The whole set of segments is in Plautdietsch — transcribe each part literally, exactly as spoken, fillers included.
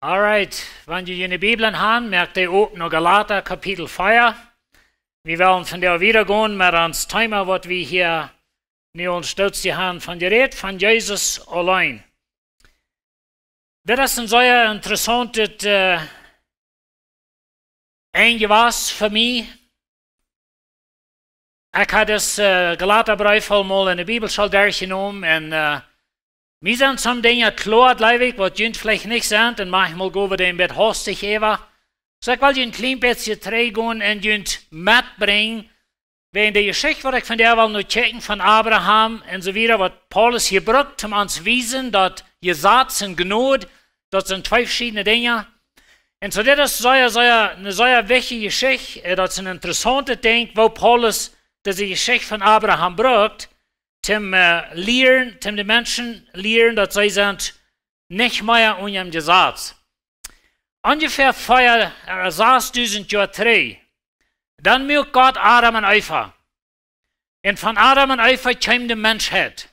Alright, wan jie june Bibeln han, moakt dee op no Galata Kapitel vea. Wie wellen vondoag wieda gonen met ons Thema, waut wie hia nu aul stootst han von jerät, von Jesus auleen. Dit es een sea interessauntet, äh, Enj jewast fa mie. Ekj haud dis, äh, Galata Breef aul mol enne Bibelschool derchjenomen un, äh, mie sent some Dinja kloa, jleew ekj, waut junt veleicht nich sent, un maunchmol go wie dee een bät haustich äwa. Soo ekj well junt een kjlien bät trigj gonen un junt metbrinjen, wäajen de Jeschicht, waut ekj vondoag well no kjikjen von Abraham un soo wieda, waut Paulus hia brukt, om ons wiesen, daut Jesaz un Jnod, daut sent twee veschiedne Dinja. Un soo, dit es sea, sea, eene sea wichtje Jeschicht, äh, daut es een interessauntet Dinkj, woo Paulus dise Jeschicht von Abraham brukt, toom, äh, lieren, toom de Menschen lieren, daut see sent nich mea unja daut Jesaz. Onjefäa vea, äh, sasdusent Joa trigj, dan muak Gott Adam un Eva. Un von Adam un Eva kjeem de Menschheit.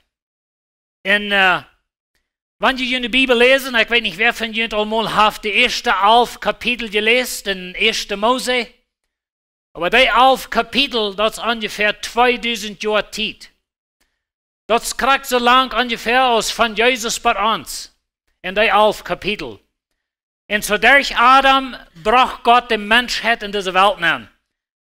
Un, äh, wan jie enne Bibel läsen, ekj weet nich, wäa von junt aul mol haft de ieeschte alf Kapitel jeläst en ieeschte Mose. Oba dee alf Kapitel, daut es onjefäa tweedusent Joa Tiet. Daut es krakjt soo lang onjefäa aus von Jesus bat ons. En dee alf Kapitel. Un soo derch Adam brocht Gott de Menschheit en dise Welt nenn.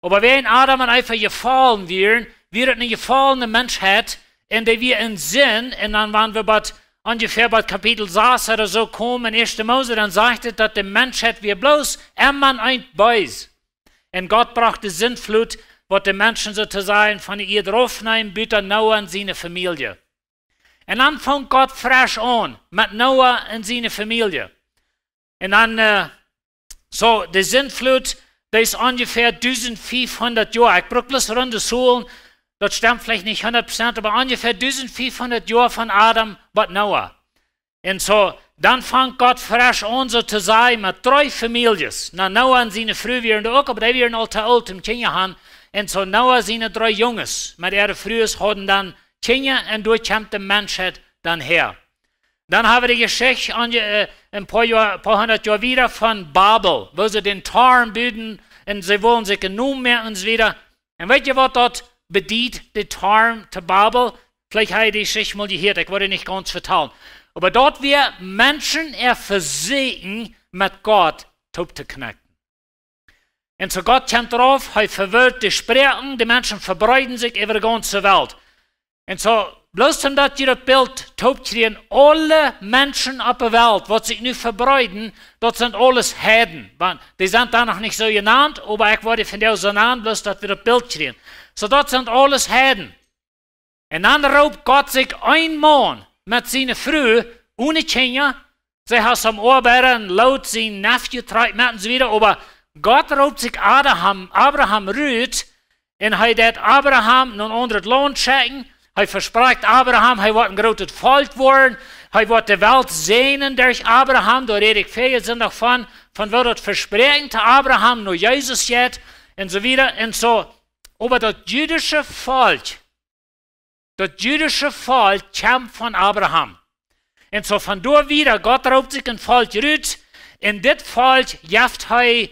Oba wäajen Adam un Eva jefollen wieren, wia et eene jefollene Menschheit, un dee wia en Sind, un dan wan wie bat, onjefäa bat Kapitel sas ooda soo komen en ieeschte Mose, dan sajcht et, daut de Menschheit wia bloos emma eent bees. Un Gott brocht de Sintflut, waut de Menschen soo to sajen von de Ieed raufneem, buta Noah un siene Famielje. Un dan funk Gott fresch aun met Noah un siene Famielje. Un dan, äh, soo, de Sintflut, dee es onjefäa dusent fiefhundat Joa. Ekj bruk bloos runde Zahlen, daut stemt veleicht nich hundat Prozent, oba onjefäa dusent fiefhundat Joa von Adam bat Noah. Un soo, dan funk Gott fresch aun, soo to sajen, met dree Famieljes. Na, Noah un siene Fru wieren doa uk, oba dee wieren aul too oolt om Kjinja to han. Un soo Noah siene dree Junges met äare Frues hauden dan Kjinja un doa kjeem de Menschheit dan häa. Dan hab wie de Jeschicht aun, äh, een poa Joa, poa hundat Joa wieda von Babel, woo see dän Toren buden un see wullen sikj een Nomen moaken un soo wieda. Un weet jie, waut daut bediet, de Toren to Babel? Veleicht hab jie dee Jeschicht mol jehieet, ekj woa dee nich gaunz vetalen. Oba daut wia Menschen äa Vesäakjen met Gott toop to kjnekjen. Un soo Gott kjemt rauf, hee vewirrt de Sproaken, de Menschen vebreeden sikj äwa de gaunze Welt. Un soo, bloos om daut jie daut Bilt toop kjrieen, aule Menschen opp de Welt, waut sikj nu vebreeden, daut sent aules Heiden. Wan, dee sent dan noch nich soo jenant, oba ekj woa dee vondoag soo nanen, bloos daut wie daut Bilt kjrieen. Soo, daut sent aules Heiden. Un dan roopt Gott sikj een Maun met siene Fru, one Kjinja. See haft am Oabeida un Lot sien Nephew trigj met un soo wieda. Oba Gott roopt sikj Abraham, Abraham rut. Un hee deit Abraham no een aundret Launt schekjen. Hee vesprakjt Abraham, hee woat een grootet Volkj woaren. Hee woat de Welt säajnen derch Abraham. Doa räd ekj väaje Sindach von, von woo daut Vespräakjen to Abraham no Jesus jeit. Un soo wieda. Un soo, oba daut jüdische Volkj, daut jüdische Volkj kjemt von Abraham. Un soo von doa wieda, Gott roopt sikj een Volkj rut, un dit Volkj jeft hee,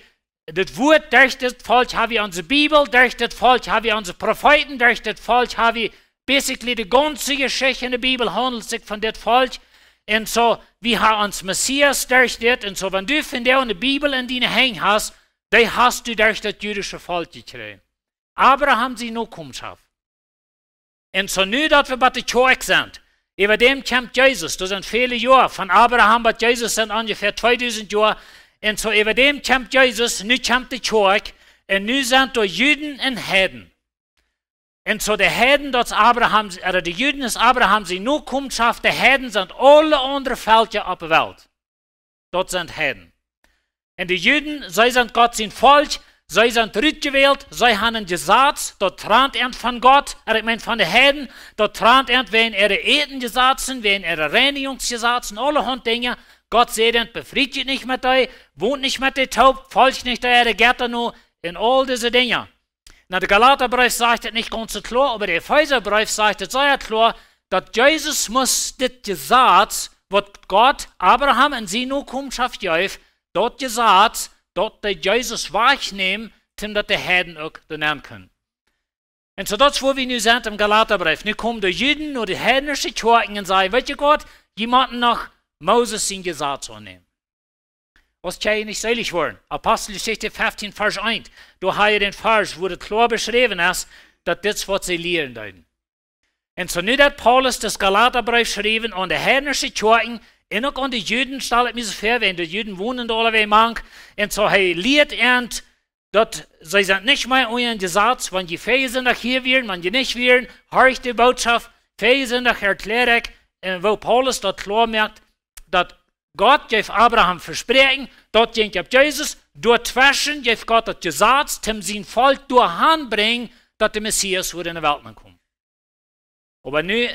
dit Wuat, derch dit Volkj hab wie onse Bibel, derch dit Volkj hab wie onse Profeeten, derch dit Volkj hab wie basically de gaunze Jeschicht en de Bibel haundelt sikj von dit Volkj. Un soo, wie haben ons Messias derch dit, un soo, wan du vondoag de Bibel en diene Henj hast, dee hast du derch daut jüdische Volkj jekjräajen. Abraham siene Nokomschoft. Un soo nu daut wie bie de Kjoakj sent. Äwa däm kjemt Jesus, daut sent väle Joa, von Abraham bat Jesus sent onjefäa tweedusent Joa. Un soo äwa däm kjemt Jesus, nu kjemt de Kjoakj, un nu sent doa Juden un Heiden. Un soo de Heiden, daut es Abraham, ooda de Juden es Abraham siene Nokomschoft, de Heiden sent aule aundre Velkja opp de Welt. Daut sent Heiden. Un de Juden, see sent Gott sien Volkj, see sent rutjewält, see haben een Jesaz, daut trant an von Gott, un ekj meen von de Heiden, daut trant an wäajen äare Ätenjesazen, wäajen äare Reinigungsjesazen, aulahaunt Dinja. Gott säd an, befriet junt nich met dee, wont nich met dee toop, folcht nich äare Jetta no, un aul dise Dinja. Na, de Galata Breef sajcht et nich gaunz soo kloa, oba de Efeesa Breef sajcht et sea kloa, daut Jesus must dit Jesaz waut Gott Abraham un siene Nokomschoft jeef, daut Jesaz, daut deed Jesus wajchnämen, toom daut de Heiden uk doahan kunnen. Un soo daut es, wua wie nu sent em Galatabreef. Nu komen de Juden no de heidnische Kjoakjen un sajen: "Weet jie waut, jie motten noch Moses sien Jesaz aunnämen." Aus jie nich seelich woaren. Aposteljeschicht feftieen, Varsch eent. Doa ha jie dän Varsch, wua daut kloa beschräwen es, daut dit es, waut see lieren deeden. Un soo nu daut Paulus dän Galatabreef schreef aun de heidnische Kjoakjen, un uk aun de Juden, stal ekj mie soo väa, wiels de Juden wonden doa aulawäajen mank. Un soo hee lieet an, daut see sent nich mea unja daut Jesaz, wan jie väaje Sindach hia wieren, wan jie nich wieren, horcht de Botschoft, väaje Sindach erkjläa ekj, un woo Paulus daut kloa moakt, daut Gott jeef Abraham Vespräakjen, daut jinkj opp Jesus, doatweschen jeef Gott daut Jesaz, toom sien Volkj doahan brinjen, daut de Messias wudd enne Welt aunkomen. Oba nu,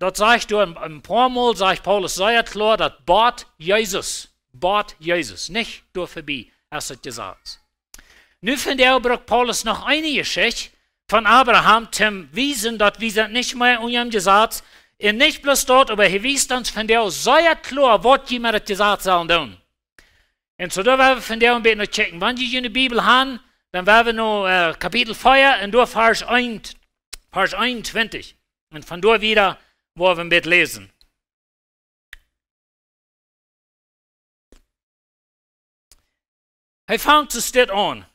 daut sajcht doa een, een poa Mol, sajcht Paulus sea kloa, daut bat Jesus, bat Jesus, nich doa verbie, es daut Jesaz. Nu vondoag brukt Paulus noch eene Jeschicht von Abraham, toom wiesen, daut wie sent nich mea unja daut Jesaz, un nich bloos daut, oba hee wiest ons vondoag sea kloa, waut jie met daut Jesaz sellen doonen. Un soo, doa woa wie vondoag een bät no kjikjen. Wan jie june Bibel han, dan woa wie no, äh, Kapitel vea un doa Varsch eent, Varsch eenuntwintich. Un von doa wieda woa wie een bät läsen. Hee fangt soo dit aun.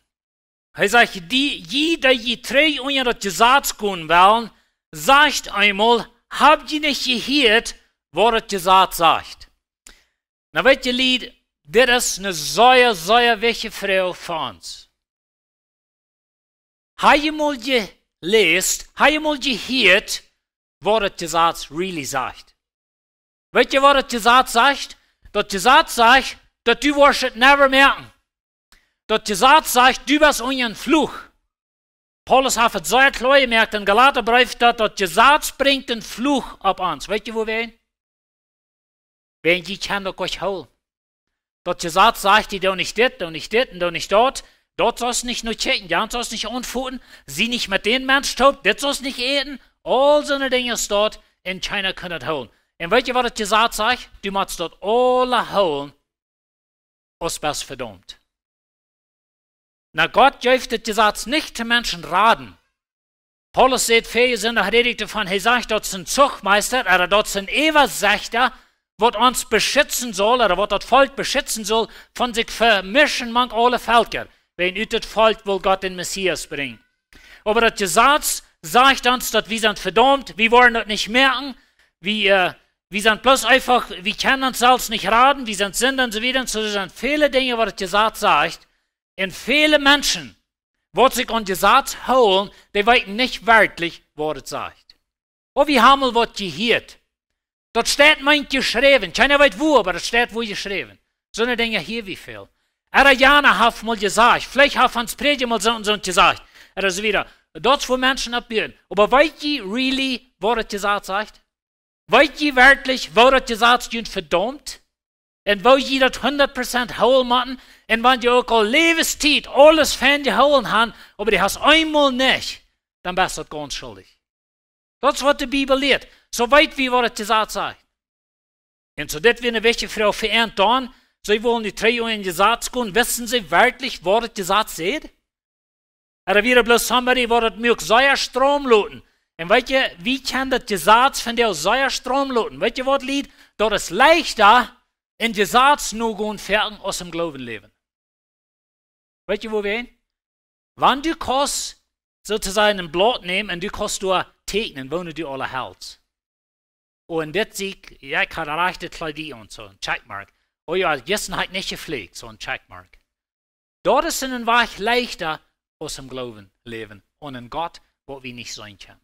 Hee sajcht: "Dee, jie, dee jie tru unja daut Jesaz gonen wellen, sajcht eemol: Hab jie nich jehieet, waut daut Jesaz sajcht?" Nu weet jie, Lied, dit es eene sea, sea wichtje Froag fa ons. Ha jie mol jeläst, ha jie mol jehieet, waut daut Jesaz really sajcht? Weet jie, waut daut Jesaz sajcht? Daut Jesaz sajcht, daut du woascht et never moaken. Daut Jesaz sajcht, du best unja een Fluch. Paulus haft et sea kloa jemoakt em Galatabreef, daut daut Jesaz brinjt een Fluch opp ons. Weet jie wuarom? Wiels jie kjennen daut nich hoolen. Daut Jesaz sajcht die: "Doo nich dit, doo nich dit un doo nich daut. Daut saust nich no kjikjen, daut saust nich aunfoten, sie nich met dän Mensch toop, dit saust nich äten." Aul soone Dinja es daut, un kjeena kaun et hoolen. Un weet jie, waut daut Jesaz sajcht? Du motst daut aula hoolen, aus best vedaumt. Nu, Gott jeef daut Jesaz nich toom Menschen raden. Paulus sajcht, väaje Sindach räd ekj doavon, hee sajcht, daut es een Zuchtmeister, ooda daut es een Äwasechta, waut ons beschitzen saul, ooda waut daut Volkj beschitzen saul, von sikj vemischen mank aule Velkja. Wiels ut daut Volkj wull Gott dän Messias brinjen. Oba daut Jesaz sajcht ons, daut wie sent vedaumt, wie woaren daut nich moaken, wie, äh, wie sent bloos eefach, wie kjennen ons selfst nich raden, wie sent Sinda un soo wieda. Un soo, doa sent väle Dinja, waut daut Jesaz sajcht. Un väle Menschen, waut sikj aun daut Jesaz hoolen, dee weeten nich werkjlich, waut et sajcht. Oba wie haben mol waut jehieet. Daut steit meent jeschräwen. Kjeena weet wua, oba daut steit wua jeschräwen. Soone Dinja hia wie väl. Ooda Jana haft mol jesajcht, veleicht haft ons Prädja mol soo un soo jesajcht. Ooda soo wieda. Daut es, wua Menschen opp buen. Oba weet jie really, waut daut Jesaz sajcht? Weet jie werkjlich, waut daut Jesaz junt vedaumt? Un woo jie daut hundat Prozent hoolen motten? Un wan jie uk aul Läwenstiet aules fein jehoolen han, oba du hast eemol nich, dan best du gaunz schuldich. Daut es, waut de Bibel lieet. Soo weet wie, waut daut Jesaz sajcht. Un soo, dit wia eene wichtje Froag fa an dan. See wullen nu tru unja daut Jesaz gonen. Wisten see werkjlich, waut daut Jesaz sajcht? Ooda wia bloos somebody, waut daut muak sea straum loten? Un weet jie, wie kjennen daut Jesaz vondoag sea straum loten? Weet jie waut, Lied? Daut es leichta, een Jesaz nogonen foaken aus em Gloowen läwen. Weet jie wuarom? Wan du kaust, soo to sajen, een Blaut nämen un du kaust doa täkjnen, woo du aula helst. Oh, un dit sie ekj, jo, ekj haud daut rajchte Kjleet aun, soo een checkmark. Oh jo, jistren haud ekj nich jeflieekjt, soo een checkmark. Daut es een Wajch leichta aus em Gloowen läwen, onen Gott, waut wie nich seenen kjennen.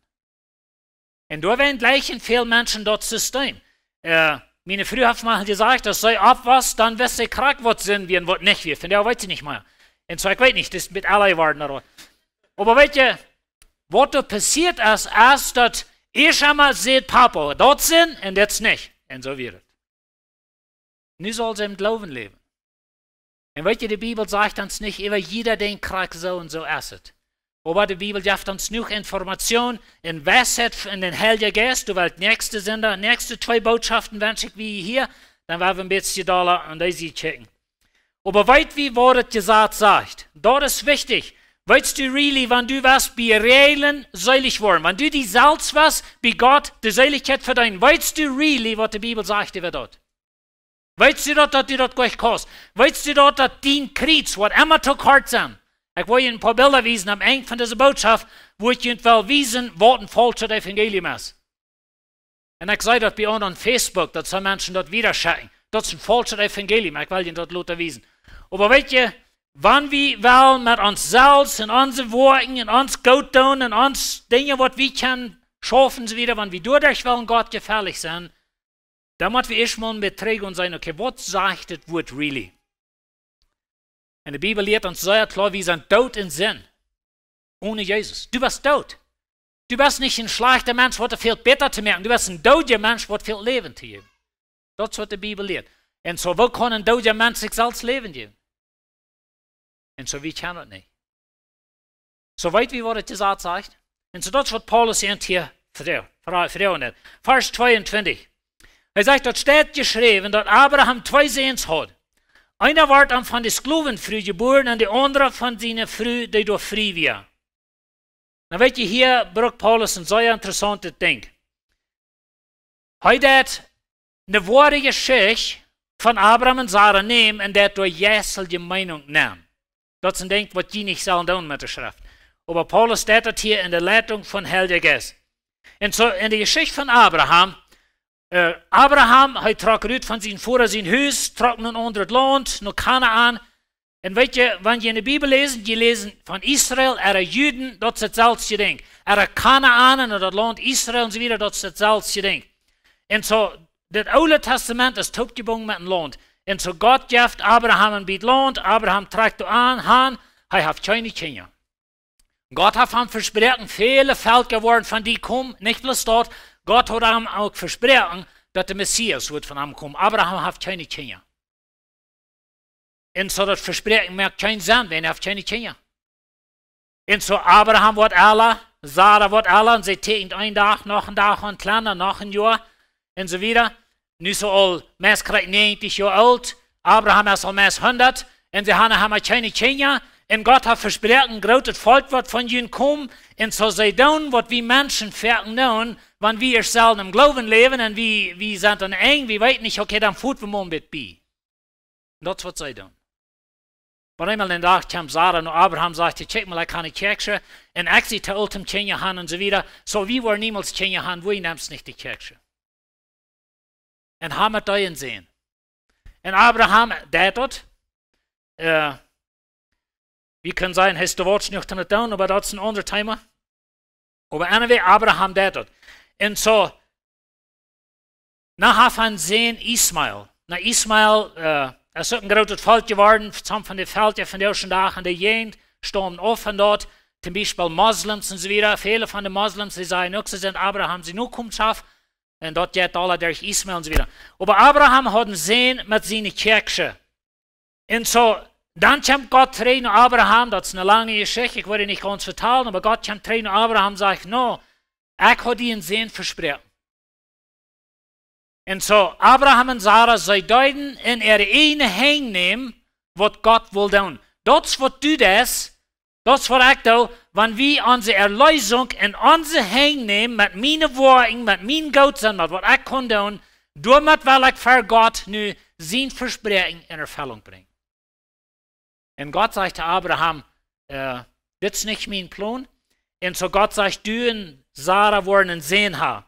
Un doawäajen jlikjen väl Menschen daut System. Äh, miene Fru haft mol jesajcht, aus see oppwos, dan wist see krakjt, waut Sind wia un waut nich wia. Vondoag weet see nich mea. Un soo, ekj weet nich, daut es met aule Wieed, ooda? Oba weet jie, waut doa passieet es, es daut ieescht emol sajcht Papa, daut es Sind un daut es nich. Un soo wia et. Nu saul see em Gloowen läwen. Un weet jie, de Bibel sajcht ons nich äwa jieda Dinkj krakjt soo un soo es et. Oba de Bibel jeft ons noch Information un Weisheit en dän Heiljen Jeist. Du west näakjsten Sindach, näakjste twee Botschaften wensch ekj wie hia, dan woa wie een bät dolla aun dee Sied kjikjen. Oba weet wie, waut daut Jesaz sajcht? Daut es wichtich. Weetst du really, wan du west bie Räajlen seelich woaren? Wan du die selfst west bie Gott de Seelichkjeit vedeenen? Weetst du really, waut de Bibel sajcht äwa daut? Weetst du daut, daut die daut goa nich kost? Weetst du daut, daut dien Kjriez woat emma to kort sennen? Ekj well die een poa Bilda wiesen aum Enj von dise Bootschoft, wua ekj junt well wiesen, waut een faulschet Evangelium es. Un ekj see daut bie ons aun Facebook, daut soo Menschen daut wieda schekjen. Daut es een faulschet Evangelium, ekj well junt daut lota wiesen. Oba weetst du, wan wie wellen met ons selfst un onse Woakjen un ons goot doonen un ons Dinja, waut wie kjennen schaufen, soo wieda, wan wie doaderch wellen Gott jefällich sennen, dan mott wie ieescht mol betrigjen un sajen, okay, waut sajcht daut Wuat really? Un de Bibel lieet ons sea kloa, wie sent doot en Sind. Onen Jesus. Du best doot. Du best nich een schlajchta Mensch, waut väl bäta to moaken. Du best een doodja Mensch, waut väl Läwen to jäwen. Daut es, waut de Bibel lieet. Un soo, woo kaun een doodja Mensch sikj selfst Läwen jäwen? Un soo, wie kjennen daut nich. Soo weetst du, waut daut Jesaz sajcht? Un soo, daut es, waut Paulus hia froagt, froagt, froagt. Varsch tweeuntwintich. Hee sajcht, daut steit jeschräwen, daut Abraham twee Säns haud. Eena wort am von de Sklowenfru jebuaren un de aundra von siene Fru, dee doa frie wia. Nu weetst du, hia brukt Paulus een sea interessauntet Dinkj. Hee deit ne woare Jeschicht von Abraham un Sara nämen un deit doa jeistelje Meenunk nämen. Daut es een Dinkj, waut jie nich sellen doonen met de Schreft. Oba Paulus deit daut hia en de Leitunk von Heilja Jeist. Un soo en de Jeschicht von Abraham, äh, Abraham, hee trock rut von sien Voda sien Hus, trock no een aundret Launt, no Kanaan. Un weetst du, wan jie en de Bibel läsen, jie läsen von Israel, äare Juden, daut es daut selfste Dinkj. Äare Kanaan un daut Launt Israel un soo wieda, daut es daut selfste Dinkj. Un soo, daut Oole Tastament es toopjebungen met een Launt. Un soo, Gott jeft Abraham een bät Launt, Abraham trakjt doa aun, han, hee haft kjeene Kjinja. Gott haft am vesproaken, väle Velkja woaren von die komen, nich bloos daut, Gott haud am uk vesproaken, daut de Messias wudd von am komen. Abraham haft kjeene Kjinja. Un soo daut Vespräakjen moakt kjeen Senn, wan hee haft kjeene Kjinja. Un soo Abraham woat ella, Sara woat ella, un see tieekjent een Dach, noch een Dach aun, kjlanda, noch een Joa, un soo wieda. Nu es see aul meist krakjt näajentich Joa oolt, Abraham es aul meist hundat, un see haben noch emma kjeene Kjinja, un Gott haft vesproaken, een grootet Volkj woat von junt komen, un soo see doonen, waut wie Menschen foaken doonen, wan wie ieescht sellen em Gloowen läwen, un wie, wie sent aun Enj, wie weeten nich, okay, dan foten wie mol een bät bie. Daut es waut see doonen. Oba eemol een Dach kjemt Sara no Abraham, sajcht see: "Kjikj mol, ekj hab een Kjäakjsche, un ekj sie too oolt om Kjinja han," un soo wieda. "Soo, wie woaren niemols Kjinja han, woo, du nemst nich de Kjäakjsche." Un haben dee een Sän. Un Abraham deit daut. Äh, wie kjennen sajen, hee es too woatsch nich to doonen, oba daut es een aundret Thema. Oba anyway, Abraham deit daut. Un soo, nu haft hee een Sän Ismael. Nu, Ismael, äh, es uk een grootet Volkj jeworden, some von de Velkja von dise Dach en de Jäajent staumen auf von doa. Toom Biespel Moslems un soo wieda. Väle von de Moslems, dee sajen uk, see sent Abraham siene Nokomen. Un daut jeit aula derch Ismael un soo wieda. Oba Abraham haud een Sän met siene Kjäakjsche. Un soo, dan kjemt Gott trigj no Abraham, daut es eene lange Jeschicht, ekj well dee nich gaunz vetalen, oba Gott kjemt trigj no Abraham, sajcht: "No, ekj hab die een Sän vesproaken." Un soo, Abraham un Sara, see deeden en äare ieejne Henj nämen, waut Gott wull doonen. Daut es waut du deist, daut es waut ekj doo, wan wie onse Erleesunk en onse Henj nämen, met miene Woakjen, met mien Gootsennen, met waut ekj kaun doonen, doamet well ekj ver Gott nu sien Vespräakjen en Erfellunk brinjen. Un Gott sajcht to Abraham: "Äh, dit es nich mien Plon." Un soo Gott sajcht: "Du un Sara woaren een Sän haben."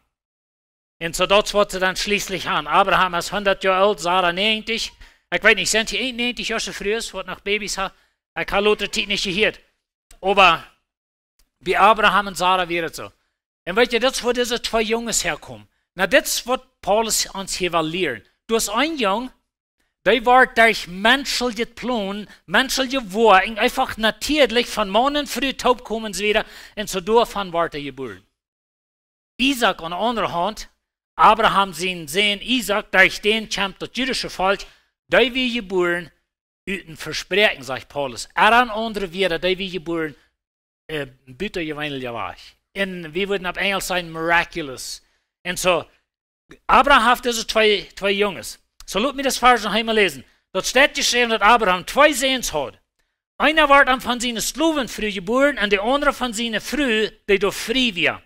Un soo daut es waut see dan schlieslich haben. Abraham es hundat Joa oolt, Sara näajentich. Ekj weet nich, sent dee näajentich Joa soo frie, waut noch Babys haben? Ekj hab lota Tiet nich jehieet. Oba bie Abraham un Sara wia daut soo. Un weetst du, daut es wua dise twee Junges häakomen. Nu, dit es waut Paulus ons hia well lieren. Du hast een Jung, dee woat derch menscheljet Plon, menschelje Woakjen, eefach natieedlich von Maun un Fru toopkomen un soo wieda, un soo doavon woat hee jebuaren. Isaak aun de aundre Haunt, Abraham sien Sän Isaak, derch dän kjemt daut jüdische Volkj, dee wia jebuaren ut een Vespräakjen, sajcht Paulus. Ooda en aundre Wieed, dee wia jebuaren äh, butajeweenelja Wajch. Un wie wudden opp Enjlisch sajen miraculous. Un soo, Abraham haft dise twee, twee Junges. Soo, lot mie daut Varsch noch eemol läsen. Daut steit jeschräwen, daut Abraham twee Säns haud. Eena wort am von siene Sklowenfru jebuaren un de aundre von siene Fru, dee doa frie wia.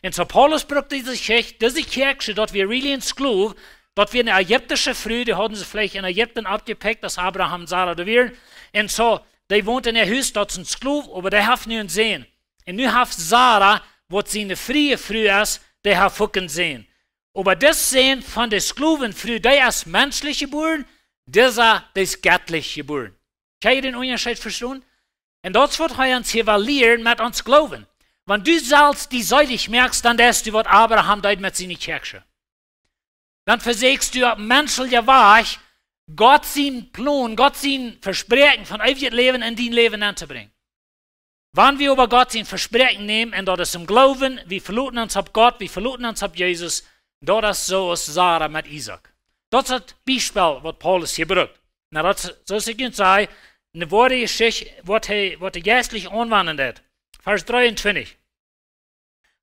Un soo Paulus brukt dise Jeschicht, dise Kjäakjsche, daut wia really een Sklow, daut wia eene ägiptische Fru, dee hauden see veleicht en Ägipten oppjepikjt, aus Abraham un Sara doa wieren. Un soo, dee wont en äa Hus, daut es een Sklow, oba dee haft nu een Sän. Un nu haft Sara, waut siene frie Fru es, dee haft uk een Sän. Oba dis Sän von de Sklowenfru, dee es menschlich jebuaren, disa, dee es gettlich jebuaren. Kjenn jie dän Unjascheet vestonen? Un daut es waut hee ons hia well lieren met ons Gloowen. Wan du selfst die seelich moakst, dan deist du waut Abraham deed met siene Kjäakjsche. Dan vesäkjst du opp menschelja Wajch Gott sien Plon, Gott sien Vespräakjen von eewjet Läwen en dien Läwen auntobrinjen. Wan wie oba Gott sien Vespräakjen nämen, un daut es em Gloowen, wie veloten ons opp Gott, wie veloten ons opp Jesus, daut es soo aus Sara met Isaak. Daut es daut Biespel, waut Paulus hia brukt. Na, daut es, soo aus ekj junt säd, eene woare Jeschicht, waut hee, waut hee jeistlich aunwenjen deed. Varsch dreeuntwintich.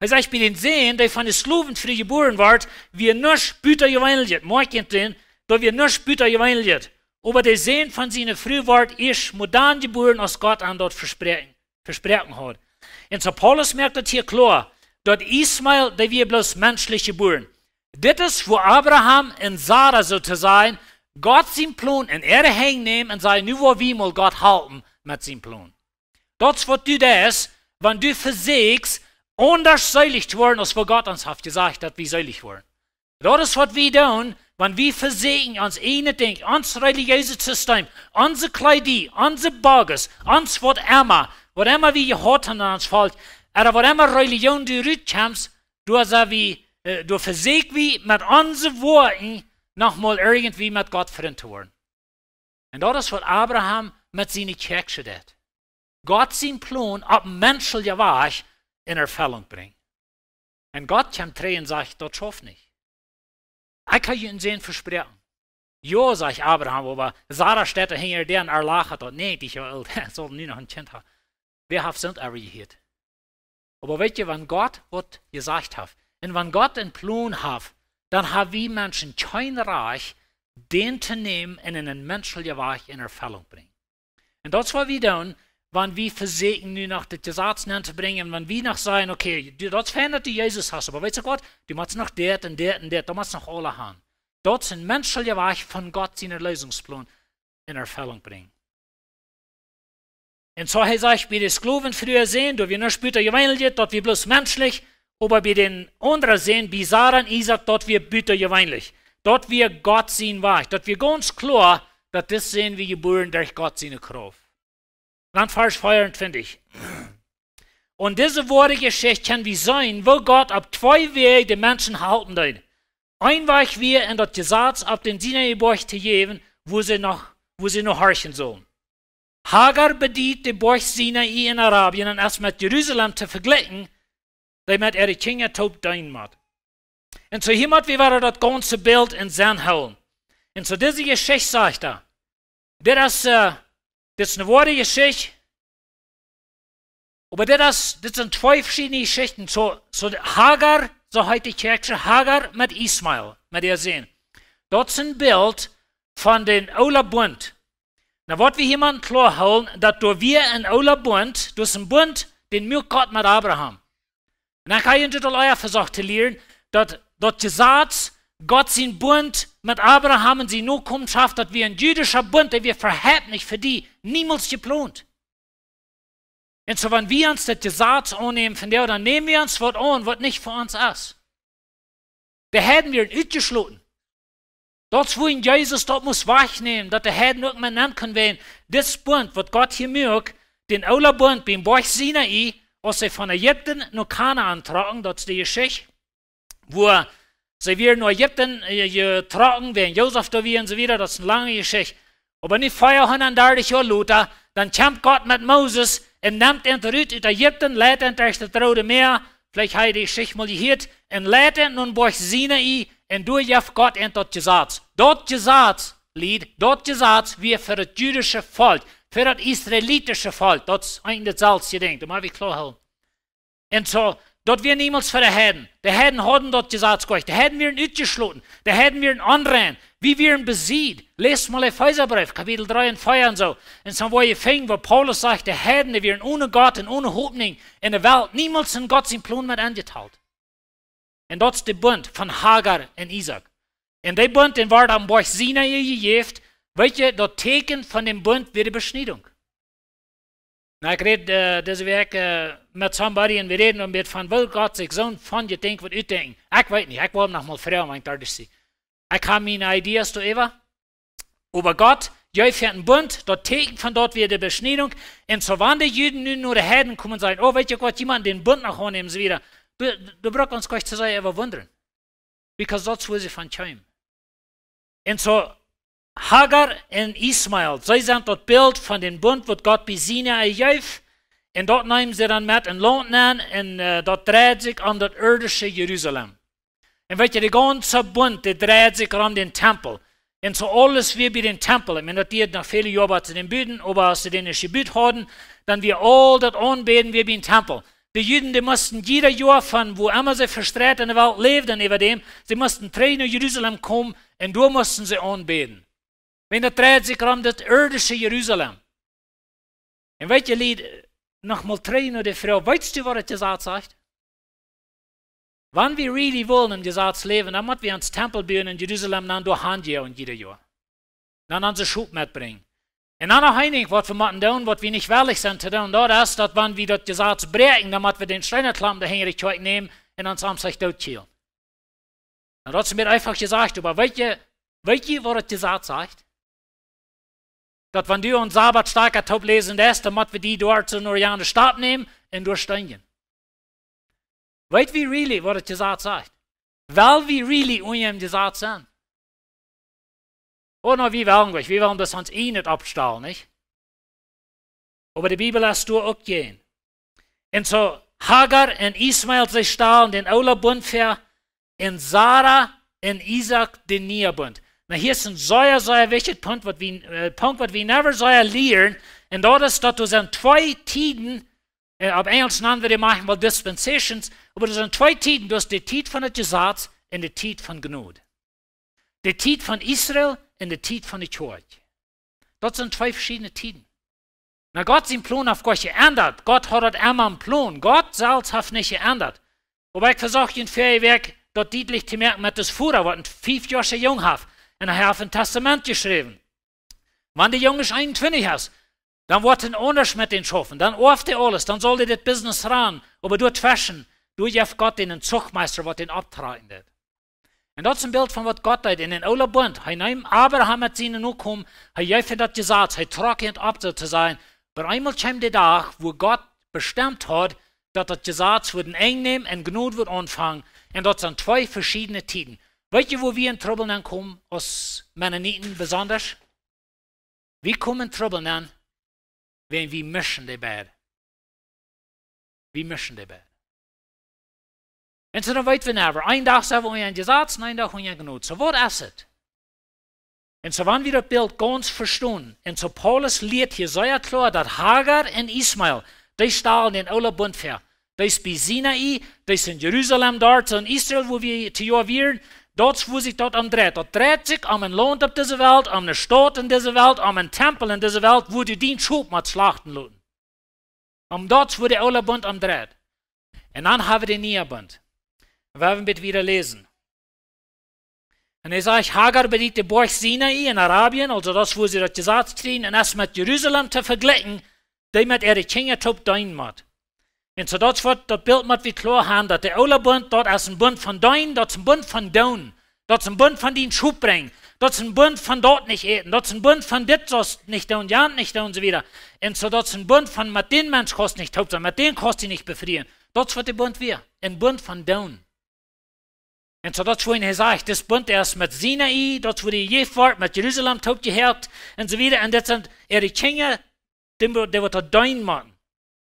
Hee sajcht, bie dän Sän, dee von de Sklowenfru jebuaren wort, wia nuscht butajeweeneljet. Moakj junt dän, daut wia nuscht butajeweeneljet. Oba de Sän von siene Fru wort ieescht mau dan jebuaren, aus Gott am daut vespräakjen, vespräakjen haud. Un soo Paulus moakt daut hia kloa, daut Ismael, dee wia bloos menschlich jebuaren. Dit es, wua Abraham un Sara, soo to sajen, Gott sien Plon en äare Henj nämen un sajen, nu woa wie mol Gott halpen met sien Plon. Daut es waut du deist, wan du vesäkjst, aundasch seelich to woaren, aus wua Gott ons haft jesajcht, daut wie seelich woaren. Daut es waut wie doonen, wan wie vesäkjen, ons ieejnet Dinkj, ons relijeeset Sisteem, onse Kjleeda, onse Boages, ons waut emma, waut emma wie jehaut haben aun ons Volkj, ooda waut emma Relijoon du rutkjemst, doa sent wie, äh, doa vesäkj wie met onse Woakjen noch mol irjentwie met Gott Frint to woaren. Un daut es waut Abraham met siene Kjäakjsche deed. Gott sien Plon opp menschelja Wajch en Erfellunk brinjen. Un Gott kjemt trigj un sajcht, daut schauft nich. Ekj hab junt een Sän vesproaken. Jo, sajcht Abraham, oba Sara steit doa hinja dän un lachat daut. Nä, dee, jo, saul nu noch een Kjint haben. Wäa haft soont ever jehieet? Oba weet jie, wan Gott waut jesajcht haft, un wan Gott een Plon haft, dan haben wie Menschen kjeen Rajcht, dän to nämen un en een menschelja Wajch en Erfellunk brinjen. Un daut es waut wie doonen, wan wie vesäkjen nu noch daut Jesaz nenntobrinjen, un wan wie noch sajen, okay, du, daut es fein, daut du Jesus hast, oba weetst du waut, du motst noch dit un dit un dit, du motst noch aules haben. Daut es een menschelja Wajch von Gott sien Erlösungsplon en Erfellunk brinjen. Un soo hee sajcht, bie de Sklowenfru äa Sän, daut wia nuscht butajeweeneljet, daut wia bloos menschlich, oba bie dän aundren Sän, bie Sara un Isaak, daut wia butajeweenlich. Daut wia Gott sien Wajch. Daut wia gaunz kloa, daut dis Sän wia jebuaren derch Gott siene Krauft. Dan Varsch veeauntwintich. Aun dise woare Jeschicht kjenn wie seenen, woo Gott opp twee Wäaj de Menschen halpen deed. Een Wajch wia, an daut Jesaz opp dän Sinai-Boajch to jäwen, wua see no, wua see no horchen sullen. Hagar bediet de Boajch Sinai en Arabien un es met Jerusalem to vejlikjen, dee met äare Kjinja toop deenen mott. Un soo hia mott wie wada daut gaunze Bilt en Senn hoolen. Un soo dise Jeschicht sajcht hee, dit es, äh, dit es eene woare Jeschicht. Oba dit es, dit sent twee veschiedne Jeschichten. Soo, soo de Hagar, soo heet de Kjäakjsche, Hagar met Ismael, met äa Sän. Daut es een Bilt von dän oolen Bunt. Nu, waut wie hia motten kloa hoolen, daut doa wia een oola Bunt, daut es een Bunt, dän muak Gott met Abraham. Un ekj hab junt daut aul ea vesocht to lieren, daut, daut Jesaz, Gott sien Bunt met Abraham un siene Nokomenschoft, daut wia een jüdischa Bunt, dee wia äwahaupt nich fa dee, niemols jeplont. Un soo, wan wie ons daut Jesaz aunnämen von dee, dan näm wie ons waut aun, waut nich fa ons es. De Heiden wieren utjeschloten. Daut es wuarom Jesus daut must wajchnämen, daut de Heiden uk met nenn kunnen woaren. Dit Bunt, waut Gott hia muak, dän oolen Bunt biem Boajch Sinai, aus see von Ägipten no Kanaan trocken, daut es de Jeschicht, wua see wada no Ägipten, äh, jetrocken, wiels Josef doa wia un soo wieda, daut es eene lange Jeschicht. Oba nu veahundatdartich Joa lota, dan kjemt Gott met Moses un nemt an rut ut Ägipten, leit an derch daut Roode Mäa, veleicht hab jie dee Jeschicht mol jehieet, un leit an no dän Boajch Sinai, un doa jeft Gott an daut Jesaz. Daut Jesaz, Lied, daut Jesaz wia fa daut jüdische Volkj. Fa daut israelitische Volkj, daut es eejentlich daut selwje Dinkj, daut mott wie kloa hoolen. Un soo, daut wia niemols fa de Heiden. De Heiden hauden daut Jesaz goanich. De Heiden wieren utjeschloten. De Heiden wieren onrein. Wie wieren besied. Läst mol Efeesabreef, Kapitel dree un vea un soo. Un soo woa jie finjen, wua Paulus sajcht, de Heiden, dee wieren one Gott un one Hopninj en de Welt, niemols en Gott sien Plon met enjetalt. Un daut es de Bunt von Hagar un Isaak. Un dee Bunt, dee wort aum Boajch Sinai jejäft, weet jie, daut Tieekjen von dän Bunt wia de Beschniedunk. Nu, ekj räd, äh, dise Wäakj, äh, met somebody un wie räden een bät von, well Gott sikj soon von je Dinkj waut utdenkjen. Ekj weet nich, ekj wull noch mol froagen, wan ekj doa es. Ekj hab miene Ideas doaräwa. Oba Gott, jie fieren een Bunt, daut Tieekjen von daut wia de Beschniedunk. Un soo wan de Juden nu no de Heiden komen un sajen, oh, weet jie waut, jie motten dän Bunt noch aunnämen, soo wieda. Du, du bruckst ons goanich to sajen, äwa wundren. Because daut es wua see von kjeemen. Un soo, Hagar un Ismael, see sent daut Bilt von dän Bunt, waut Gott bie Sinai jeef. Un daut neemen see dan met en Launt nenn, un, äh, daut dreid sikj om daut irdische Jerusalem. Un weet jie, de gaunze Bunt, dee dreid sikj rom dän Tempel. Un soo aules wia bie dän Tempel. Ekj meen, daut dieed noch väle Joa, bat see dän buden, oba aus see dän ieescht jebut hauden, dan wia aul daut Aunbäden wia bie dän Tempel. De Juden, dee musten jieda Joa von wua emma see vestreit en de Welt läwden äwa däm, see musten trigj no Jerusalem komen un doa musten see aunbäden. Wiels daut dreid sikj rom daut irdische Jerusalem. Un weet jie, Lied, noch mol trigj no de Froag, weetst du, waut daut Jesaz sajcht? Wan wie really wellen em Jesaz läwen, dan mott wie ons Tempel buen en Jerusalem, dan doa han je un jieda Joa. Dan onse Schop metbrinjen. Un dan noch een Dinkj, waut wie motten doonen, waut wie nich wellich sent to doonen, daut es, daut wan wie daut Jesaz bräakjen, dan mott wie dän Steenaklompen doa hinja de Kjoakj nämen un ons aum sikj dootkjielen. Nu, daut es mie eefach jesajcht, oba weet jie, weet jie, waut daut Jesaz sajcht? Daut wan du aum Sabat Stakja toop läsen deist, dan mott wie die doa soo no de Staut nämen un doa steenjen. Weet wie really, waut daut Jesaz sajcht? Well wie really unja däm Jesaz sennen? Oh, nu, wie wellen nich, wie wellen daut ons een nich oppstalen, nich? Oba de Bibel es doa uk jäajen. Un soo, Hagar un Ismael, see stalen dän oolen Bunt väa, un Sara un Isaak dän nieen Bunt. Nu, hia es een sea, sea wichtja Punkt, waut wie, äh, Punkt, waut wie never sea lieren, un daut es, daut doa sent twee Tieden, äh, opp Enjelsch nanen wie dee manchmol dispensations, oba doa sent twee Tieden, daut es de Tiet von daut Jesaz un de Tiet von Jnod. De Tiet von Israel un de Tiet von de Kjoakj. Daut sent twee veschiedne Tieden. Nu, Gott sien Plon haft goanich jeendat. Gott haud daut emma em Plon. Gott selfst haft nich jeendat. Oba ekj vesocht en väaje Wäakj daut dietlich to moaken met dis Voda, waut een fief Joa oola Jung haft. Un hee haft een Testament jeschräwen. Wan de Jung eenuntwintich es, dan woat hee aundasch met dän schaufen. Dan oaft hee aules, dan saul hee dit Business rannen. Oba doatweschen, doa jeft Gott dän een Zuchtmeista, waut dän opptrakjen deit. Un daut es een Bilt von waut Gott deed en dän oolen Bunt. Hee neem Abraham met siene Nokomen, hee jeef am daut Jesaz, hee trock am opp, soo to sajen. Oba eemol kjeem de Dach, wua Gott bestemt haud, daut daut Jesaz wudd een Enj nämen un Jnod wudd aunfangen. Un daut sent twee veschiedne Tieden. Weet jie, wua wie en Trubbel nenkomen, aus Mennoniten besonda? Wie komen en Trubbel nen, wan wie mischen de beid. Wie mischen de beid. Un soo dan weet wie never. Een Dach sent wie unja Jesaz, un een Dach unja Jnod. Soo, waut es et? Un soo wan wie daut Bilt gaunz vestonen, un soo Paulus lieet hia sea kloa, daut Hagar un Ismael, dee stalen dän oolen Bunt väa. Dee es bie Sinai, dee es en Jerusalem doa, soo en Israel, wua wie dit Joa wieren, daut es wua sikj daut om dreit. Daut dreit sikj om een Launt opp dise Welt, om eene Staut en dise Welt, om een Tempel en dise Welt, wua du dien Schop motst schlachten loten. Om daut es wua de oola Bunt om dreit. Un dan hab wie dän nieen Bunt. Wie haben een bät wieda läsen. Un hee sajcht, Hagar bediet de Boajch Sinai en Arabien, aulsoo daut es wua see daut Jesaz kjrieen, un es met Jerusalem to vejlikjen, dee met äare Kjinja toop deenen mott. Un soo daut es waut, daut Bilt mott wie kloa han, daut de oola Bunt, daut es een Bunt von deenen, daut es een Bunt von doonen. Daut es een Bunt von dien Schop brinjen. Daut es een Bunt von daut nich äten. Daut es een Bunt von dit saust nich doonen, jant nich doonen, soo wieda. Un soo daut es een Bunt von met dän Mensch kaust nich toop sennen, met dän kaust du nich befrieen. Daut es waut de Bunt wia, een Bunt von doonen. Un soo daut es wua hee sajcht, dis Bunt es met Sinai, daut es wua dee jejäft wort, met Jerusalem toop jehält, un soo wieda. Un dit sent äare Kjinja, dee, dee waut daut deenen motten.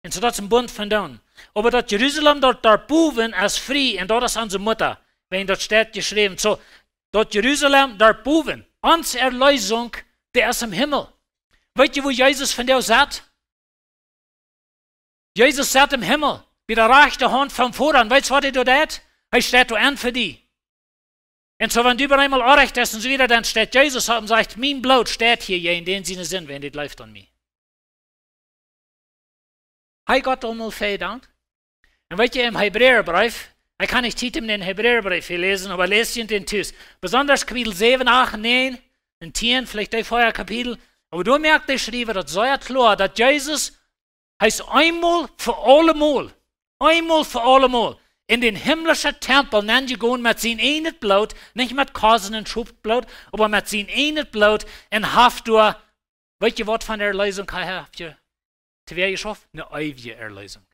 Un soo daut es een Bunt von doonen. Oba daut Jerusalem doa, doa bowen es frie, un daut es onse Mutta, wan daut steit jeschräwen. Soo, daut Jerusalem doa bowen, onse Erleesunk, dee es em Himmel. Weet jie, wua Jesus vondoag sett? Jesus sett em Himmel, bie de rajchte Haunt vom Voda. Un weetst, waut hee doa deit? Hee steit doa en fa die. Un soo, wan du bie eemol orrajcht best un soo wieda, dan steit Jesus opp un sajcht: "Mien Bloot steit hia, jie, un dän siene Sind, wäa dit jleeft aun mie." Hee Gott aulmol vedankt. Un weet jie, em Hebräabreef, ekj kaun nich Tiet em dän Hebräabreef hia läsen, oba läst junt dän tus. Besonda Kapitel säwen, acht, näajen un tieen, veleicht dee vea Kapitel. Oba doa moakt de Schriewa daut sea kloa, daut Jesus, hee es eemol fa aulemol, eemol fa aulemol en dän himlischen Tempel nenjegonen met sien eejnet Bloot, nich met Kosen un Schopbloot, oba met sien eejnet Bloot, un haft doa, weet jie, waut fa Erleesunk hee haft je-, to wäa jeschauft? Ne eewje Erleesunk.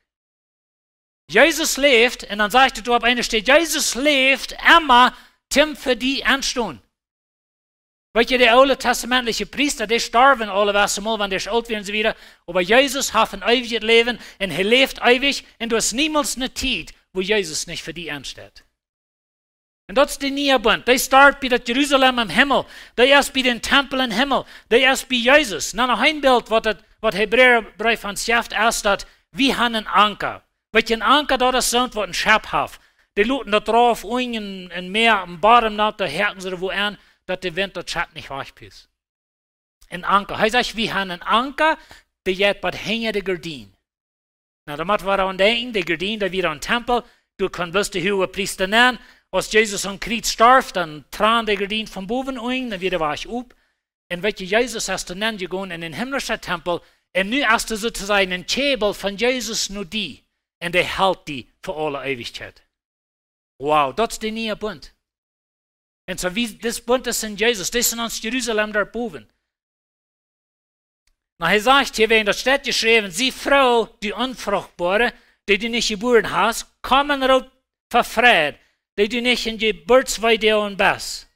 Jesus läft, un dan sajcht et doa opp eene Städ, Jesus läft emma, toom fa die enstonen. Weet jie, de ooltestamentliche Priesta, dee storwen aule wesse mol, wan dee oolt wieren un soo wieda. Oba Jesus haft een eewjet Läwen un hee läft eewich un doa es niemols ne Tiet, wua Jesus nich fa die ensteit. Un daut es de niee Bunt. Dee start bie daut Jerusalem em Himmel. Dee es bie dän Tempel em Himmel. Dee es bie Jesus. Na, noch een Bilt, waut daut, waut Hebräabreef ons jeft, es daut wie haben een Anker. Weet jie, een Anker, daut es soont, waut een Schepp haft. Dee loten daut drauf unjen em Mäa, em Bodem, daut, doa häakjen see doa wua aun, daut de Wint daut Schepp nich wajchpust. Een Anker. Hee sajcht, wie haben een Anker, dee jeit bat hinja de Gardien. Na, doa mott wie aun denkjen, de Gardien, dee wia em Tempel, doa kunn bloos de Huagepriesta nenn. Aus Jesus aum Kjriez storf, dan trock de Gardien von bowen unjen, dan wia de Wajch op. Un weet jie, Jesus es doa nenjegonen en dän himlischen Tempel, un nu es hee soo to sajen een Kjäbel von Jesus no die, un dee helt die fa aule Eewichkjeit. Wow, daut es de niee Bunt. Un soo wie dis Bunt es en Jesus, dis en ons Jerusalem doa bowen. Na, hee sajcht hia, wan daut steit jeschräwen: "Sie froo, du Onfruchtbare, dee du nich jebuaren hast, komm un roop fa Freid, dee du nich en Jeburtswee doa best.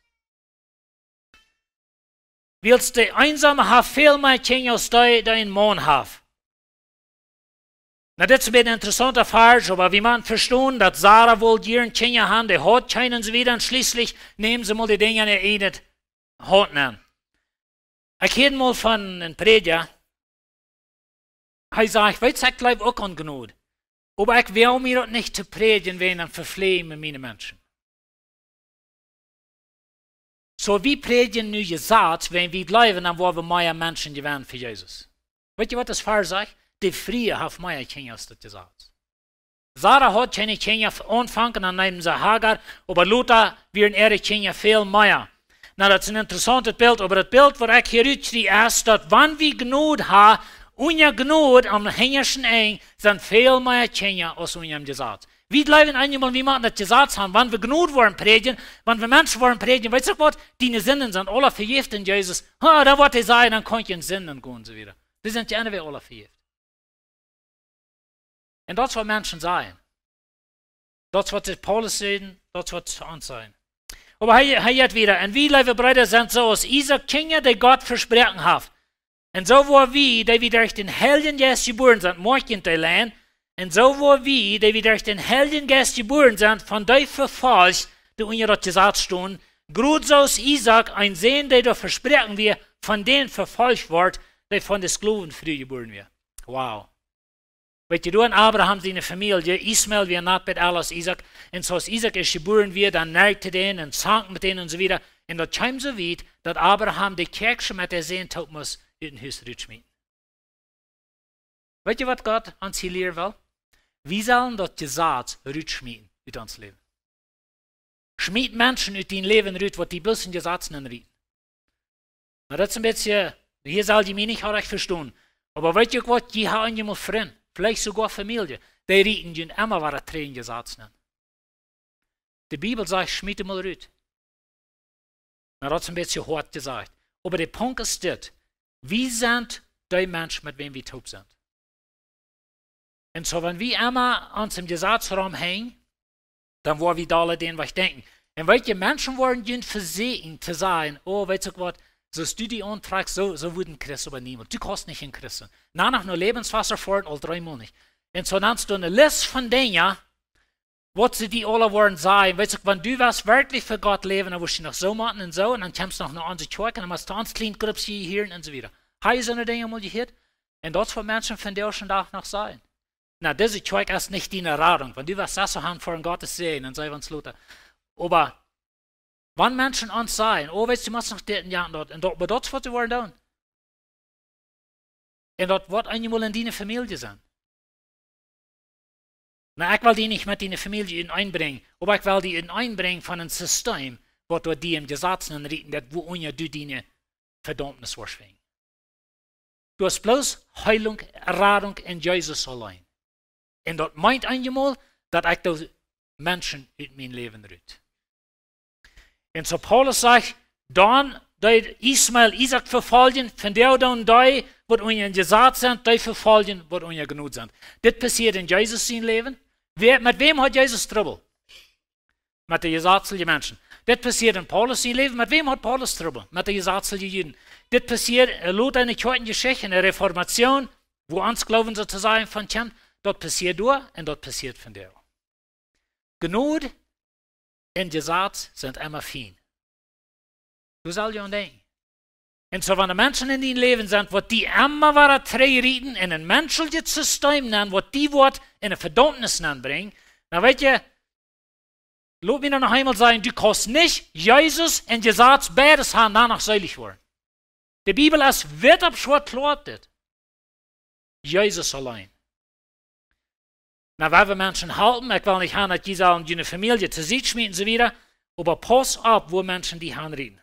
Wiels de Eensome haft väl mea Kjinja aus dee, dee een Maun haft." Na, dit es een bät een interessaunta Varsch, oba wie motten vestonen, daut Sara wull jieren Kjinja haben, dee haud kjeene un soo wieda, un schlieslich neem see mol de Dinja en äare eejne Haunt nenn. Ekj hieed mol von een Prädja, hee säd: "Weetst, ekj jleew uk aun Jnod, oba ekj woag mie daut nich to prädjen, wäajen dan vefläj ekj miene Menschen." Soo, wie prädjen nu Jesaz, wan wie jleewen, dan woaren wie mea Menschen jewennen fa Jesus. Weetst, waut daut Varsch sajcht? De Frie haft mea Kjinja aus daut Jesaz. Sara haud kjeene Kjinja aunfangen, dan neem see Hagar, oba lota wieren äare Kjinja väl mea. Na, daut es een interessauntet Bilt, oba daut Bilt, waut ekj hia rutkjrie, es, daut wan wie Jnod haben, unja Jnod aum hinjaschen Enj sent väl mea Kjinja aus unja däm Jesaz. Wie jleewen eenjemol, wie motten daut Jesaz haben, wan wie Jnod woaren prädjen, wan wie Menschen woaren prädjen, weetst du waut? Diene Sinden sent aule vejäft en Jesus. Ha, dan woat hee sajen, dan kaun ekj en Sinden gonen, soo wieda. Dee sent je aule vejäft. Un daut es waut Menschen sajen. Daut es waut de Paulus säd, daut es waut see ons sajen. Oba hee, hee jeit wieda. "Un wie, leewe Breeda, sent soo aus Isaak, Kjinja, dee Gott vesproaken haft. Un soo woa wie, dee wie derch dän Heiljen Jeist jebuaren sent," moakj junt dee Lien, "un soo woa wie, dee wie derch dän Heiljen Jeist jebuaren sent, von dee vefolcht, dee unja daut Jesaz stonen, krakjt soo aus Isaak, een Sän, dee doa vesproaken wia, von dän vefolcht wort, dee von de Sklowenfru jebuaren wia." Wow. Weetst du, doa en Abraham siene Famielje, Ismael wia nich bat ella aus Isaak, un soo aus Isaak es jebuaren wia, dan neakjt hee dän un sank met dän un soo wieda. Un daut kjeem soo wiet, daut Abraham de Kjäakjsche met dän Sän toop must ut daut Hus rutschmieten. Weetst du, waut Gott ons hia lieren well? Wie sellen daut Jesaz rutschmieten ut ons Läwen. Schmiet Menschen ut dien Läwen rut, waut die bloos en Jesaz nenn rieten. Na, daut es een bät, hia sell jie mie nich orrajcht vestonen. Oba weetst du uk waut, jie haben eenjemol Frind, veleicht soogoa Famielje, dee rieten junt emma wada trigj en Jesaz nenn. De Bibel sajcht: "Schmiet dee mol rut." Na, daut es een bät hoat jesajcht. Oba de Punkt es dit: Wie sent dee Mensch, met wäm wie toop sent. Un soo, wan wie emma aun däm Jesaz romhenjen, dan woa wie dolla dän Wajch denkjen. Un weetst du, Menschen woaren junt vesieekjen to sajen: "Oh, weetst du uk waut, soo aus du die auntrakjst, soo, soo woat een Christ oba niemols. Du kaust nich een Christ sennen. Na, noch no Läwenswota foaren, aul dreemol nich." Un soo nennst du eene List von Dinja, waut see die aula woaren sajen. Weetst du uk, wan du wurscht werkjlich fa Gott läwen, dan wurscht du noch soo motten un soo, un dan kjemst du noch no onse Kjoakj, un dan motst du to ons kjlien Gruppsje hia un soo wieda. Hast du soone Dinja mol jehieet? Un daut es waut Menschen vondoag dän Dach noch sajen. Na, dise Kjoakj es nich diene Radunk, wan du west soo han fa Gott to sennen un see wans lota. Oba wan Menschen ons sajen: "Oh, weetst, du motst noch dit un jant un daut un daut, oba daut es waut see wellen doonen." Un daut woat eenjemol en diene Famielje sennen. Na, ekj well die nich met diene Famielje enenn brinjen, oba ekj well die enenn brinjen von een System, waut doa die em Jesaz nenrieten deit, wua unja du diene Vedaumnis woascht finjen. Du hast bloos Heilunk, Radunk en Jesus auleen. Un daut meent eenjemol, daut ekj doo Menschen ut mien Läwen rut. Un soo Paulus sajcht: "Dan deed Ismael Isaak vefoljen, vondoag doonen dee, waut unja een Jesaz sent, dee vefoljen, waut unja Jnod sent." Dit passieet en Jesus sien Läwen. Wäa, met wäm haud Jesus Trubbel? Met de jesazliche Menschen. Dit passieet en Paulus sien Läwen. Met wäm haud Paulus Trubbel? Met de jesazliche Juden. Dit passieet, äh, lota en de Kjoakjenjeschicht, en de Reformation, wua ons Gloowen soo to sajen von kjemt, daut passieet doa un daut passieet vondoag. Jnod un Jesaz sent emma fien. Du sast je aun denkjen. Un soo, wan de Menschen en dien Läwen sent, waut die emma wada trigjrieten en een menschlichet System nenn, waut die woat en de Vedaumnis nenn brinjen, dan weetst du, lot mie daut noch eemol sajen: Du kaust nich Jesus un Jesaz beides han, dan noch seelich woaren. De Bibel es witt opp schwoat kloa dit. Jesus auleen. Na, wie wellen Menschen halpen. Ekj well nich han, daut jie sellen june Famielje to Sied schmieten un soo wieda. Oba pauss opp, wua Menschen die hanrieten.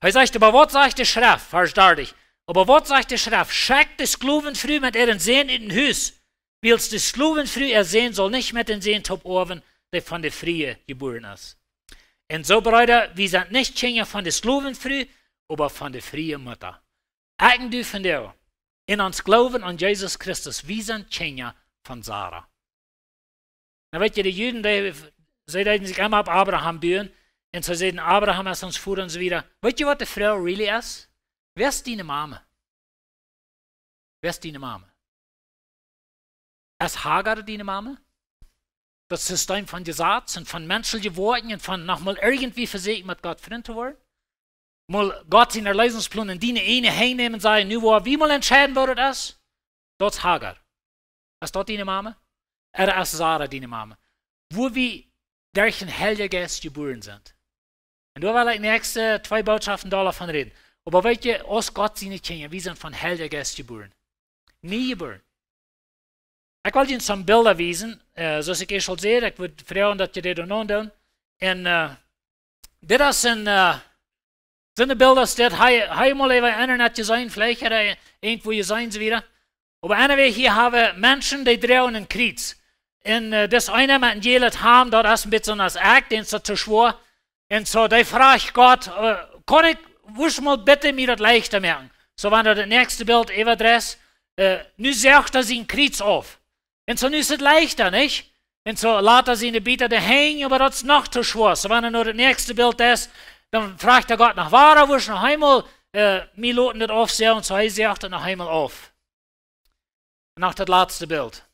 Hee sajcht: "Oba waut sajcht de Schreft?" Varsch dartich. "Oba waut sajcht de Schreft? Schekjt de Sklowenfru met äaren Sän ut dän Hus, wiels de Sklowenfru äa Sän saul nich met dän Sän toop oawen, dee von de Frie jebuaren es." Un soo, Breeda, wie sent nich Kjinja von de Sklowenfru, oba von de frie Mutta. Ekj un du vondoag, en ons Gloowen aun Jesus Christus, wie sent Kjinja von Sara. Na, weetst du, de Juden, dee, see deeden sikj emma opp Abraham buen, un see säden: "Abraham es ons Voda" un soo wieda. Weetst du, waut de Froag really es? Wäa es diene Mame? Wäa es diene Mame? Es Hagar diene Mame? Daut System von Jesaz un von menschelje Woakjen un von noch mol irjentwie vesieekjen, met Gott Frint to woaren? Mol Gott sien Erleesungsplon en diene eejne Henj nämen un sajen: "Nu woa wie mol entscheiden, woo daut es"? Daut es Hagar. Es daut diene Mame? Ooda es Sara diene Mame? Wua wie derch dän Heiljen Jeist jebuaren sent. Un doa well ekj de näakjste twee Botschoften doa von räden. Oba weetst du, aus Gott siene Kjinja, wie sent von Heiljen Jeist jebuaren. Nie jebuaren. Ekj well junt soone Bilda wiesen, äh, soo aus ekj ieescht aul säd, ekj wudd froagen, daut jie dit uk aundoonen. Un, äh, dit es een, äh, soone Bilda, aus dit hab, hab ekj mol äwa Internet jeseenen, veleicht haft jie irjentwua jeseenen, soo wieda. Oba anyway, hia hab wie Menschen, dee droagen een Kjriez. Un, äh, dis eena met een jälet Hamd, daut es een bät soo aus ekj, dän es daut too schwoa. Un soo, dee fruach Gott, äh: "Kaun ekj, wurscht mol bitte mie daut leichta moaken?" Soo, wan du daut näakjste Bilt äwadreist, äh, nu sajcht hee sien Kjriez auf. Un soo, nu es et leichta, nich? Un soo, lota siene Bieda doa hanjen, oba daut es noch too schwoa. Soo, wan hee no daut näakjste Bilt es, dan fruach hee Gott noch: "Wada, wurscht noch eemol, äh, mie loten daut aufsajen?" Un soo, hee sajcht daut noch eemol auf. Noch daut latste Bilt.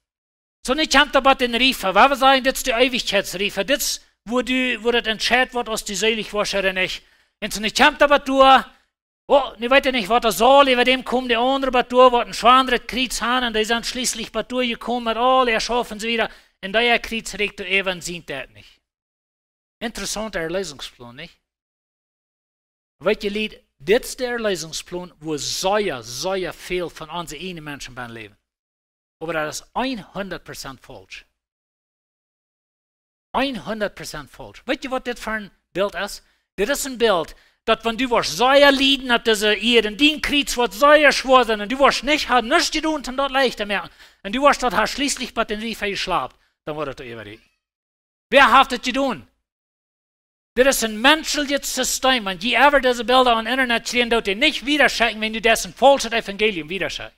Soo, nu kjemt hee bie dän Riefa. Wie wellen sajen, dit es de Eewichkjeitsriefa. Dit es, wua du, wua daut entscheit woat, aus du seelich woascht ooda nich. Un soo, nu kjemt hee bie doa. Oh, nu weet hee nich, waut hee saul. Äwa däm komen de aundre bie doa, waut een schwoaret Kjriez han. Un dee sent schlieslich bie doa jekomen met aul äa Schaufen un soo wieda. Un dee äa Kjriez rieekjt doa äwa un sitt daut nich. Interessaunta Erleesungsplon, nich? Weetst du, Lied, dit es de Erleesungsplon, wua sea, sea väl von onse eejne Menschen bie läwen. Oba daut es hundat Prozent faulsch. Hundat Prozent faulsch. Weetst du, waut dit fa een Bilt es? Dit es een Bilt, daut wan du woascht sea lieden opp dise Ieed, dien Kjriez woat sea schwoa sennen, un du woascht nich haben nuscht jedonen, om daut leichta to moaken, un du woascht daut haben schlieslich bie dän Riefa jeschlapt, dan woat et doa äwarieekjen. Wäa haft daut jedonen? Dit es een menscheljet System. Wan jie ever dise Bilda aum Internet kjrieen, doot dee nich wiedaschekjen, wan du deist een faulschet Evangelium wiedaschekjen.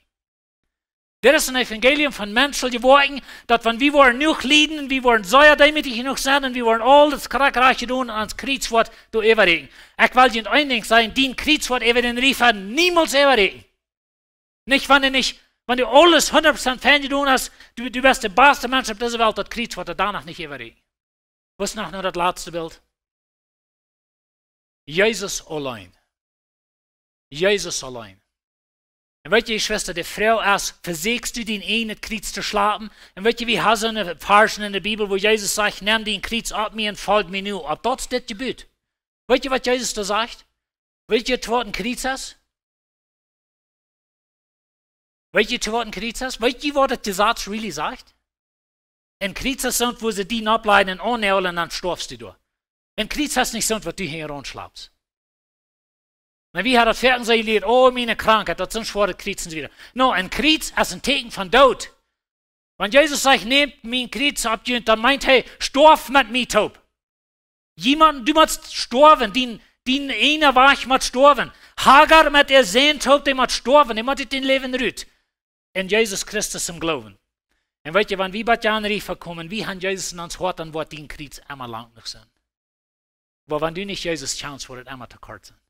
Dit es een Evangelium von menschelje Woakjen, daut wan wie woaren jenuach lieden, wie woaren sea deemootich jenuach sennen, wie woaren aules krakjt rajcht jedonen, ons Kjriez woat doa äwarieekjen. Ekj well junt een Dinkj sajen: Dien Kjriez woat äwa dän Riefa niemols äwarieekjen. Nich, wan du nich, wan du aules hundat Prozent fein jedonen hast, du, du best de baste Mensch opp dise Welt, daut Kjriez woat doa noch nich äwarieekjen. Waut es noch, noch daut latste Bilt? Jesus auleen. Jesus auleen. Un weet jie, Jeschwista, de Froag es: Vesäakjst du dien eejnet Kjriez to schlapen? Un weet jie, wie haben soone Varschen en de Bibel, wua Jesus sajcht: Nemm dien Kjriez opp mie un folj mie no. Opp daut es dit Jebott. Weet jie, waut Jesus doa sajcht? Weet jie, waut een Kjriez es? Weet jie, waut een Kjriez es? Weet jie, waut daut Jesaz really sajcht? Een Kjriez es soont, wua see die nopp lajen un aunnoaglen un dan stoafst du doa. Een Kjriez es nich soont, waut du hinjaraun schlapst. Oba wie haben daut foaken soo jelieet: Oh, miene Krankheit, daut sent schwoare Kjriez un soo wieda. No, een Kjriez es een Tieekjen von Doot. Wan Jesus sajcht: Nämt mien Kjriez opp junt, dan meent hee: Stoaft met mie toop. Jemaunt, du motst stoawen, dien, dien eena Wajch mott stoawen. Hagar met äa Sän toop, dee mott stoawen, dee mott ut dien Läwen rut. En Jesus Christus em Gloowen. Un weet jie, wan wie bie Jan Riefa komen, wie haben Jesus en ons Hoat, dan woat dien Kjriez emma lang jenuach sennen. Oba wan du nich Jesus kjanst, woat et emma to kort sennen.